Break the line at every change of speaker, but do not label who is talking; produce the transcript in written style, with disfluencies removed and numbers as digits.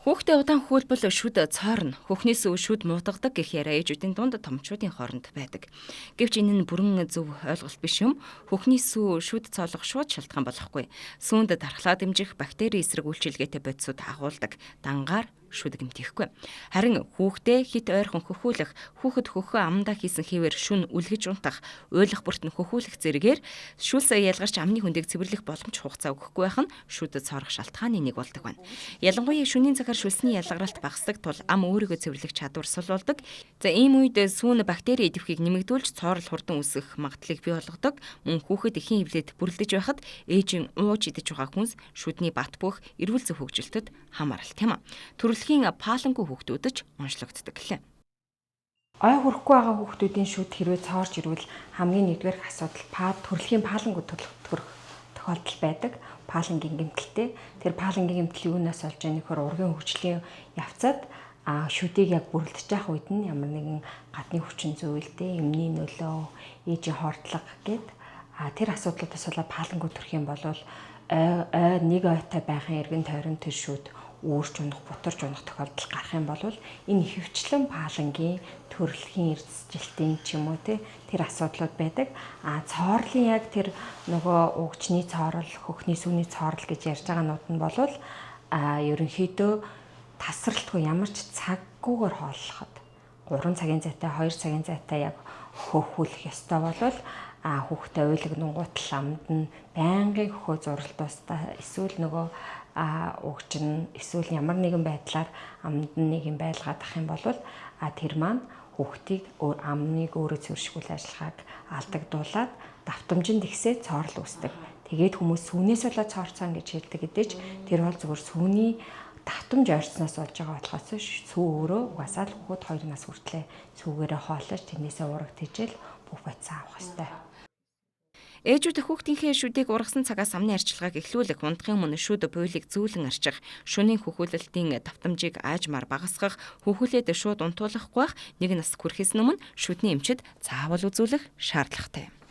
Хүүхдээ удаан хөхүүлбэл шүд цоорно. Хөхний сүү шүд муутгадаг гэх яриа ээжүүдийн дунд томчуудын хооронд байдаг. Гэвч энэ нь бүрэн зөв ойлголт биш юм. Хөхний сүү шүд цоолох шууд шалтгаан болохгүй. Сүүнд дархлаа дэмжих бактери эсрэг үйлчилгээтэй бодисууд агуулдаг. Дангаар шүд гэмтэхгүй. Харин хүүхдээ хит ойрхон хөхүүлэх, хүүхэд хөхөө амдаа хийсэн хэвээр шүн үлгэж унтах, уйлах бүрт нь хөхүүлэх зэрэгээр шүлс ялгарч амны хөндийг цэвэрлэх боломж хугацаа өгөхгүй байх нь шүд цоорох шалтгааны нэг болдог байна. Ялангуяа шүнийн цагаар шүлсний ялгаралт багасдаг тул ам өөрийгөө цэвэрлэх чадвар сул болдог. За ийм үед сүүн бактери идэвхийг нэмэгдүүлж цоорол хурдан үүсэх магадлалыг бий болгодог. Мөн хүүхэд эхийн эвлээд бүрлдэж байхад ээжийн ууж идэж байгаа хүнс шүдний бат бөөх эрүүл зүйн хөгжилтөд хамааралтай юм. Төрөлхийн паалангүй хүүхдүүд ч онцлогддог гэлээ.
Ой хүрэхгүй байгаа хүүхдүүдийн шүд хэрвээ цоорч ирвэл хамгийн нэгдүгээр асуудал төрөлхийн паалангүй төрөх тохиолдол байдаг. Паалангийн гэмтэлтэй. Тэр паалангийн гэмтэл юунаас болж байгаа нөхөр ургийн хөгжлийн явцад шүдийг яг бүрлдэж явах үед нь ямар нэгэн гадны хүчин зүйлтэй эмний нөлөө, ээжийн хордлого гээд тэр асуудлуудаас болоод паалангүй төрөх юм бол ой нэг ойтой байхын эргэн тойрон тэр шүд үүрч унах, бутарч унах тохиолдол гарах юм бол энэ ихэвчлэн паалангийн төрөлхийн эрсжилтийн ч юм уу тэр асуудлууд байдаг. Цоорлын яг тэр нөгөө угчны цоорол, хөхний сүүний цоорол гэж ярьж байгаа нууд нь бол ерөнхийдөө тасралтгүй ямар ч цаггүйгээр хооллоход 3 цагийн зайтай, 2 цагийн зайтай яг хөөхүүлэх ёстой бол хүүхдээ уйлагнангуут л амд нь байнгын хөхөө зуралдуустаа эсвэл нөгөө угч нь эсвэл ямар нэгэн байдлаар амд нь нэг юм байлгаад ах юм бол тэр маань хүүхдийг амныг өөрөө цэвэршгүүл ажиллагааг алдагдуулаад давтамжинд ихсээ цоорол үүсдэг. Тэгээд хүмүүс сүүнээс болоод цоорцсон гэж хэлдэг гэдэг ч тэр бол зүгээр сүүний давтамж ойрцсноос болж байгаа болохоос сүү өөрөө угаасаа л хүүхэд 2 нас хүртлээр сүүгээрээ хооллож тэрнээсээ уураг тэжээл бүх бодисоо авах ёстой.
Ээжүүд хүүхдийнхээ шүдийг ургасан цагаас амны арчилгааг эхлүүлэх, унтахын өмнө шүд буйлыг зүүлэн арчих, шөнийн хөхүүлэлтийн давтамжийг аажмаар багасгах, хөхүүлээд шууд унтуулахгүй байх, нэг нас хүрэхээс өмнө шүдний эмчид заавал үзүүлэх шаардлагатай юм.